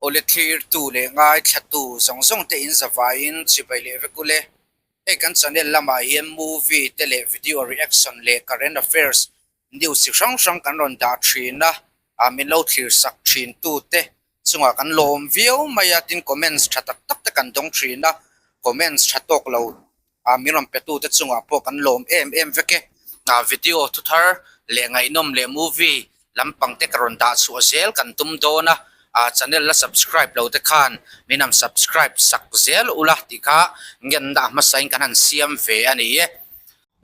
Awle thlirtu leh ngaithlatu zawng zawng te in zavaiin chibai leh vek ule. Hei kan channel lamah hian movie te leh video reaction leh current affairs news chi hrang hrang kan rawn dah thin a, ah min lo thlir sak thin tu te chungah kan lawm viau mai a, tin comments tha tak tak te kan dawng thin a, comments tha tawk lo ah min rawn pe tute chungah pawh kan lawm em em vek e. Ah video thu thar leh ngaihnawm leh movie lampang te ka rawn dah chhuah zel kan tum dawn a, ah channel la subscribe lo te khan min han subscribe sak zel ula tih kha ngenna a hmasain kan han siam ve a ni e.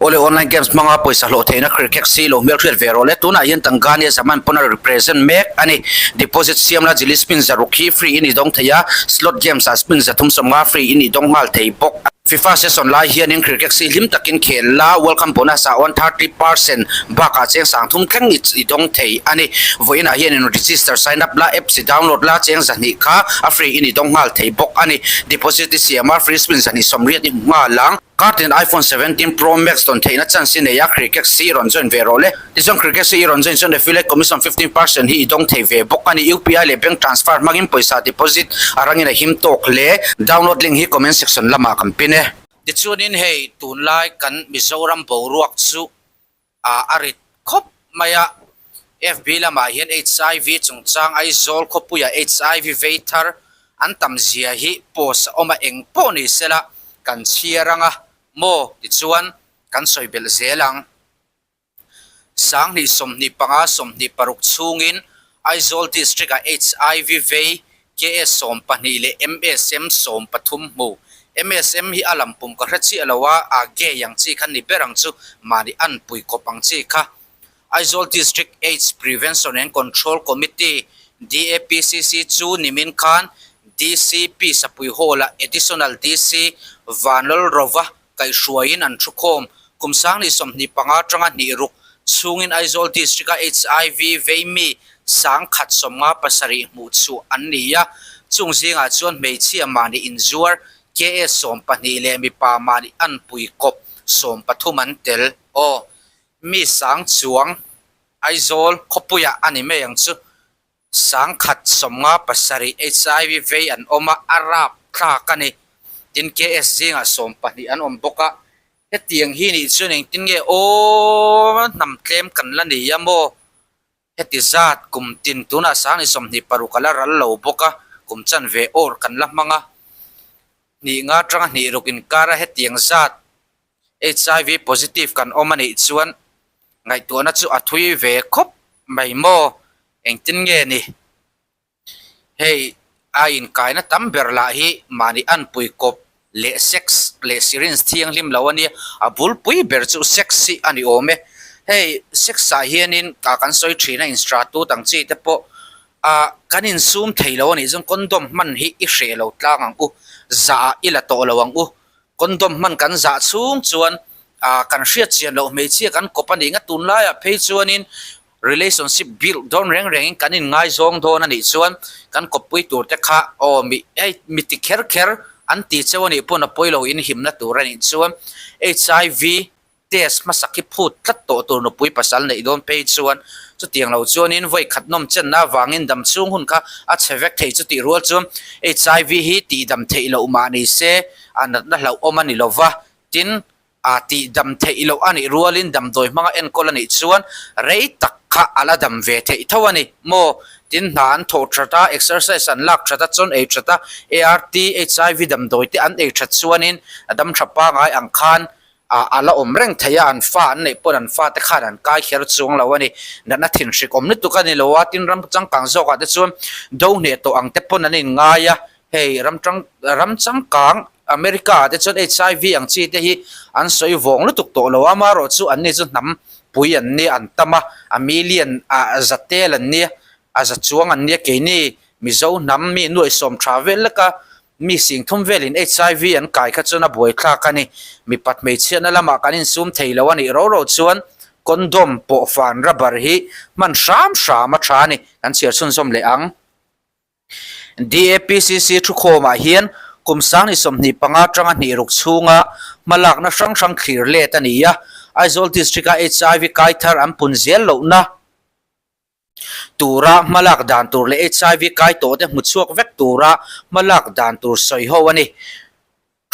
Awle online games hmanga pawisa hlawh theihna khirkhek si lo hmelhriat ve rawh le. Tunah hian Tangania Zaman pawn a represent mek a ni. Deposit siam la jili spin zaruk hi free in i dawng thei a, slot games ah spin 350 free in i dawng nghal thei bawk. FIFA session lai hianin khirkhek si hlim takin khel la, welcome bonus ah 130% bakah cheng 30 thleng i dawng thei a ni. Vawiinah hianin register sign up la, apps i download la, cheng 200 kha a free in i dawng nghal thei bawk a ni. Deposit i siam a, free spin 280 i hmu nghal ang. Kartin iPhone 17 Pro Max dawn theihna chance i nei a, Cricket si i rawn join ve rawh le. Tichuan Cricket si i rawn join chuan affiliate commission 15% hi i dawng thei ve bawk a ni. UPI leh bank transfer hmangin pawisa deposit a rangin a him tawk hle. Download link hi comment section lamah kan pin e. Tichuanin hei tunlai kan Mizoram boruak chu a rit khawp mai a, FB lamah hian HIV chungchang Aizawl khawpuia HIV vei thar an tam zia hi post a awm a, eng pawh ni sela kan chhiar ang a maw tichuan kan sawi belh zel ang. Sanghnih 25 26 chhungin Aizawl District-ah HIV vei KS 12 leh MSM 13 hmu. MSM hi a lam pum ka hre chiah lo a, a gay ang chi kha ni ber ang chu, mahni anpui kawp ang chi kha. Aizawl District AIDS Prevention and Control Committee, DAPCC, chu nimin khan DCP Sapui Hall-ah Additional DC Vanlalrova kaihhruaiin an thukhawm. Kum 2025 atanga hnih ruk chhungin Aizawl District-a HIV vei mi 157 hmuh chhuah an ni a, chung zingah chuan hmeichhia mahni inzuar KS 12 leh mipa mahni anpui kawp 13 an tel. Aw, mi sang chuang Aizawl khawpuiah a ni mai ang chu. 157 HIV vei an awm a, a rap thlak a ni. Tin, KS zingah 12 an awm bawk a. Hetiang hi nih chuan engtin nge aw hnam tlem kan la nei a maw? Heti zat kum tin tunah 2026 a la ral lo bawk a, kum chanve awr kan la hmang a. Hnih nga atanga hnih ruk inkara hetiang zat HIV positive kan awm a nih chuan ngaihtuahna chu a thui ve khawp mai maw? Engtin nge ni? Hei a inkaina tam ber lah hi mahni anpui kawp leh sex leh syringe thianghlim lo a nia, a bulpui ber chu sex hi a ni awm e. Hei sex ah hianin ah kan sawi thin a instratut ang chi te pawh ah kan insum thei lo a nih chuan condom hman hi i hreh lo tlang ang u, zah ah i la tawh lo ang u. Condom hman kan zah chhung chuan ah kan hriat chian loh hmeichhia kan kawp a nih nga tunlaiah phei chuanin relationship build dawn reng rengin kan inngaizawng dawn a nih chuan kan kawppui tur te kha aw mi hei mi ti kher kher an ti cheu a nih pawn a pawi lo inhimna tur a nih chuan HIV test hmasak hi phut tlat tawh tur nupui pasal neih dawn phei chuan chutiang lo chuanin vawi khat nawm chenna avangin dam chhung hun kha a chhe vek thei chutih rual chuan HIV hi tihdam theih loh mah ni se a natna hlauhawm a ni lova tin a tihdam theih loh a nih rualin damdawi hmanga enkawl a nih chuan rei tak kha a la dam ve theih tho a ni maw? Tin hna an thawh that a, exercise an lak that a, chawn ei that a, ART, HIV damdawi te an ei that chuanin a dam tha pangai ang khan a la awm reng thei a, an fa an neih pawn an fa te khan an kai kher chuang lo a ni. Natna thinhrik awm lutuk a ni lo a, tin ram changkang zawkah te chuan do hneh tawh ang te pawn an inngai a, hei ram chang ram changkang America ah te chuan HIV ang chi te hi an sawi vawng lutuk tawh lo a, amaherawh chu anni chu hnam pui an nia an tam a, a million ah za tel an nia, a za chuang an nia keini Mizo hnam mi nuaihsawm tha vel lek a, mi singthum velin HIV an kai kha chuan a buaithlak a ni. Mipat hmeichhiatna lamah kan insum thei lo a nih ro ro chuan condom pawh fan rubber hi hman hram hram a tha a ni, kan chhiar chhunzawm leh ang. DAPCC thukhawmah hian kum 2025 atanga hnih ruk chhunga hmalakna hrang hrang thlir let a ni a, Aizawl District-a HIV kai thar an pun zel lohna. Tura hmalak dan tur leh HIV kai tawhte hmu chhuak vek tura hmalak dan tur sawi ho a ni.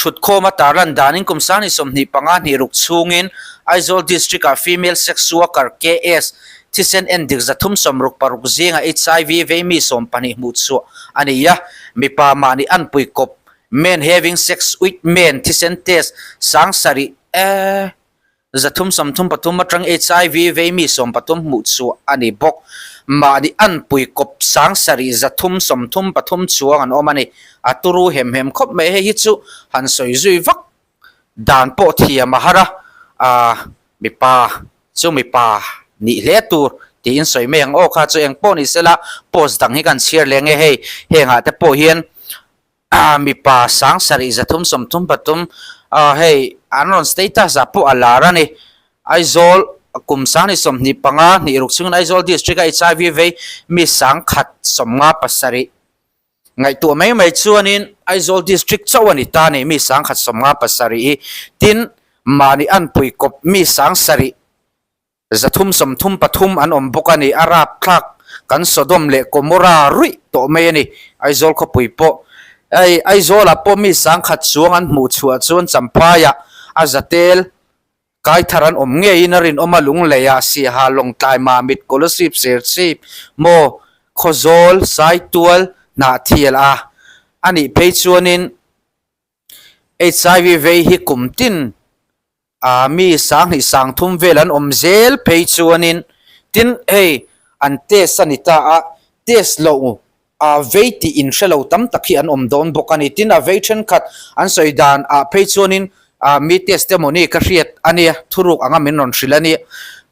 Thutkhawma tarlan danin kum 25 hnih ruk chhungin Aizawl District-ah Female Sex Worker, KS, thisen endik 366 zinga HIV vei mi 12 hmuh chhuah a ni a, mipa mahni anpui kawp, men having sex with men, thisen test 7,000 eh. 333 atang HIV vei mi 13 hmuh chhuah a ni bawk. Mahni anpui kawp 7333 chuang an awm a ni. A turu hem hem khawp mai. Hei hi chu han sawi zui vak dan pawh thiam a har a, aah mipa chu mipa nih hle tur tiin sawi mai ang aw kha chu eng pawh ni sela post dang hi kan chhiar leh nge hei hengah te pawh hian Ah mipa 7333 ah hei an rawn status ah pawh a lar a ni. Aizawl kum 25 hnih ruk chungin Aizawl district a HIV vei mi 157 ngaihtuah mai mai chuanin Aizawl district chauh a ni ta a ni mi 157 hi. Tin mahni anpui kawp mi 7 333 an awm bawk a ni. A rapthlak kan Sodom leh Gomorrah ruih tawh mai a ni. Aizawl khawpui pawh hei Aizawlah pawh mi 10,000 chuang an hmuh chhuah chuan Champhaiah a zatel kai thar an awm ngeiin a rinawm a, Lungleiah Siaha Lawngtlai Mamit Kolasib Serchhip maw Khawzawl Saitual Hnahthial a anih phei chuanin HIV vei hi kum tin ah mi 2030 vel an awm zel phei chuanin tin hei an test a ni ta a, test loh ah vei tih in hre lo tam tak hi an awm dawn bawk a ni. Tin a vei thenkhat an sawi dan ah phei chuanin ah mi test emaw ni ka hriat a nia thuruk anga min rawn hrilh a nia.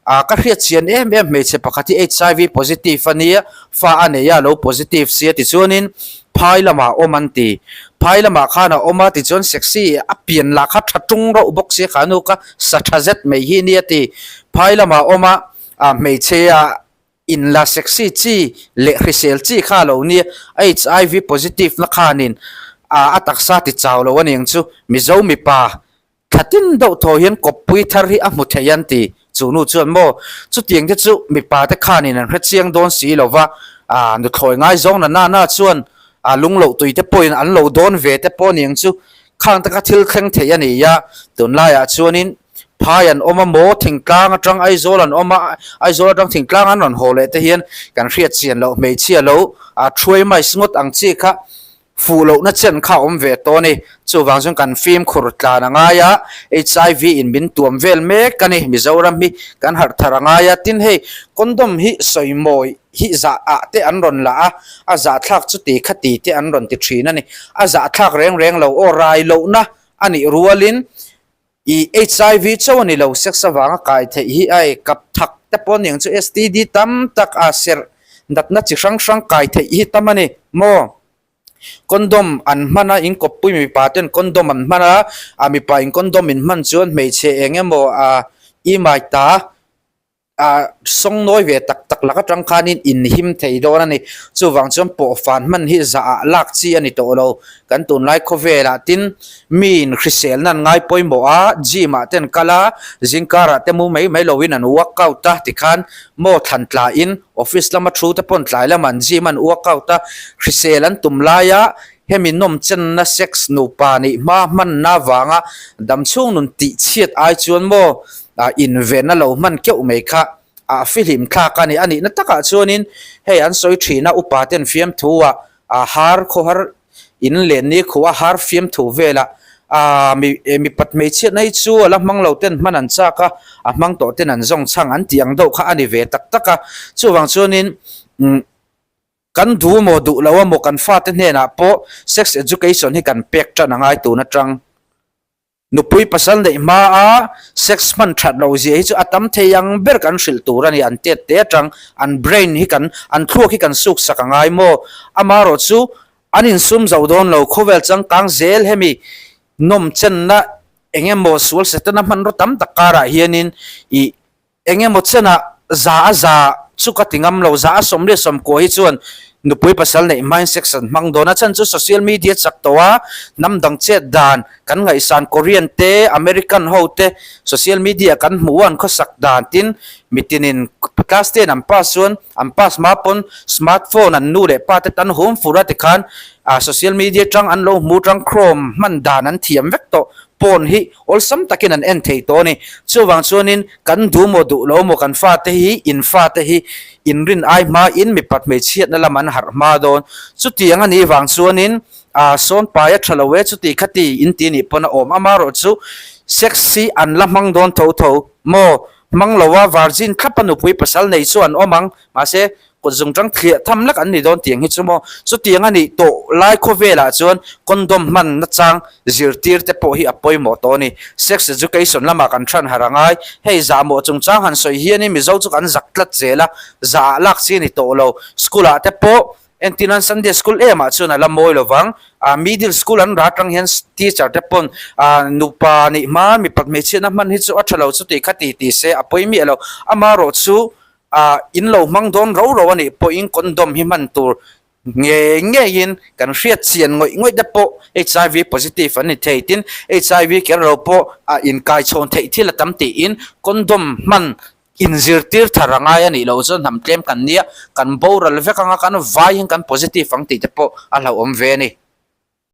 Ah ka hriat chian em em hmeichhe pakhat hi HIV positive a nia fa a nei a lo positive sia tichuanin phai lamah awm an ti. Phai lamah khan a awm a tichuan sexy a pian lah kha tha tung rauh bawk sia kha nu kha sa tha zet mai hi nia ti. Phai lamah awm a ah hmeichhe ah in la sexy chi leh hrisel chi kha a lo nia HIV positive na khanin ah a taksa ti chau lo aniang chu Mizo mipa Thla tin deuh thaw hian kawppui thar hi a hmu thei an ti. Chu nu chuan maw, chutiang te chu mipa te khanin an hre chiang dawn si lo va, aa nuthlawi ngaizawng na na na chuan aa lungloh tui te pawhin an lo dawn ve te pawh aniang chu khang taka thil thleng thei a ni a. Tunlaiah chuanin phai an awm a maw, thingtlang atang Aizawl an awm a, Aizawl atang thingtlang an rawn haw leh te hian kan hriat chian loh hmeichhia lo aa thuai mais ngawt ang chi kha Fuh lohna chen kha a awm ve tawh a ni. Chuvang chuan kan fimkhur tlan a ngai a, HIV in min tuam vel mek a ni. Mizoram hi kan harh thar a ngai a, tin hei condom hi sawi mawi hi zah ah te an rawn la a, a zahthlak chu ti kha ti te an rawn ti thin a ni. A zahthlak reng reng lo aw, rai lohna a nih rualin i HIV chauh a ni lo, sex avanga kai theih hi a ei kap thak te pawh aniang chu STD tam tak a serh natna chi hrang hrang kai theih hi tam a ni maw? Condom an hman a, in kawppui mipa ten condom an hman a, a mipa in condom in hman chuan hmeichhe eng emaw a i mai ta ah sawngnawi ve tak tak lak atang khanin in him thei dawn a ni. Chuvang chuan pawhfan hman hi zah ah lak chi a ni tawh lo. Kan tunlai khawvelah tin miin hriselna an ngai pawimawh a, gym ah te an kal a, zingkarah te mu mai mai loin an workout a tikhan maw thlan tlaiin office lama thu te pawh an tlai lamah an gym an workout a, hrisel an tum laia hemi nawmchenna sex nupa nih hma hmanna avanga damchhung nun tihchhiat ai chuan maw ah invenna lo hman keuh mai kha ah fihlim thlak a ni. A nihna takah chuanin hei an sawi thin a, upa ten fiamthu ah ah har khawhar in len ni khuh a har fiamthu velah ah mi mipat hmeichhiatna hi chu a la hmang lo ten hman an chak a, a hmang tawh ten an zawng chhang an tih ang deuh kha a ni ve tak tak a. Chuvang chuanin umm kan duh maw duh lo amaw kan fate hnenah pawh sex education hi kan pek tan a ngai tun atang. Nupui pasal neih hmaa sex hman that lo zia hi chu a tam thei ang ber kan hrilh tur a ni. An tet te atang an brain hi kan, an thluak hi kan suk sak a ngai maw? Amaherawh chu an insum zo dawn lo, khawvel changkang zel hemi nawm chenna eng emaw sual setana hmanraw tam tak karah hianin ih Eng emaw chenah za a za chu ka ti ngam lo, za a 99 hi chuan Nupui pasal neih hmain sex an hmang dawn a chhan chu social media chak tawh a, hnam dang chet dan kan ngaihsan Korean te, American ho te social media kan hmuh a an khawsak dan tin mitinin class ten an pass chuan an pass hma pawn smartphone an nu leh pa te tan hum fur a tikhan ah social media tang an lo hmu tang chrome hman dan an thiam vek tawh pawn hi awlsam takin an en thei tawh a ni. Chuvang chuanin kan duh maw duh lo maw kan fate hi in fate hi inrin ai hmain mipat hmeichhiatna lam an harh hma dawn. Chutiang a nih vang chuanin ah sawn pai a tha lo e chuti khati in ti nih pawn a awm. Amaherawh chu sex hi an la hmang dawn tho tho maw? Hmang lo a virgin thlap a nupui pasal nei chu an awm ang. Mahse Kut zung tang thliah tham lek an ni dawn tiang hi chu maw? Chutiang a nih tawh lai khawvelah chuan condom hman nachang zirtir te pawh hi a pawimawh tawh a ni. Sex education lamah kan hran harh a ngai. Hei zahmawh chungchang han sawi hianin Mizo chu kan zak tlat zel a, zah lak chi a ni tawh lo. School ah te pawh entirnan Sunday school emah chuan a la mawi lo vang. Ah middle school an rah atang hian teacher te pawn ah nupa nih hma mipat hmeichhiatna hman hi chu a tha lo chuti kha ti ti se a pawi miah lo. Amaherawh chu Ah, in lo hmang dawn ro ro a nih pawhin condom hi hman tur ngei ngeiin kan hriat chian ngawih ngawih te pawh HIV positive an ni thei. Tin, HIV kher lo pawh ah inkaichhawn theih thil a tam tiin condom hman inzirtir thar a ngai a nih loh chuan hnam tlem kan nia, kan boral vek anga kan vaiin kan positive ang tih te pawh a hlauhawm ve a ni.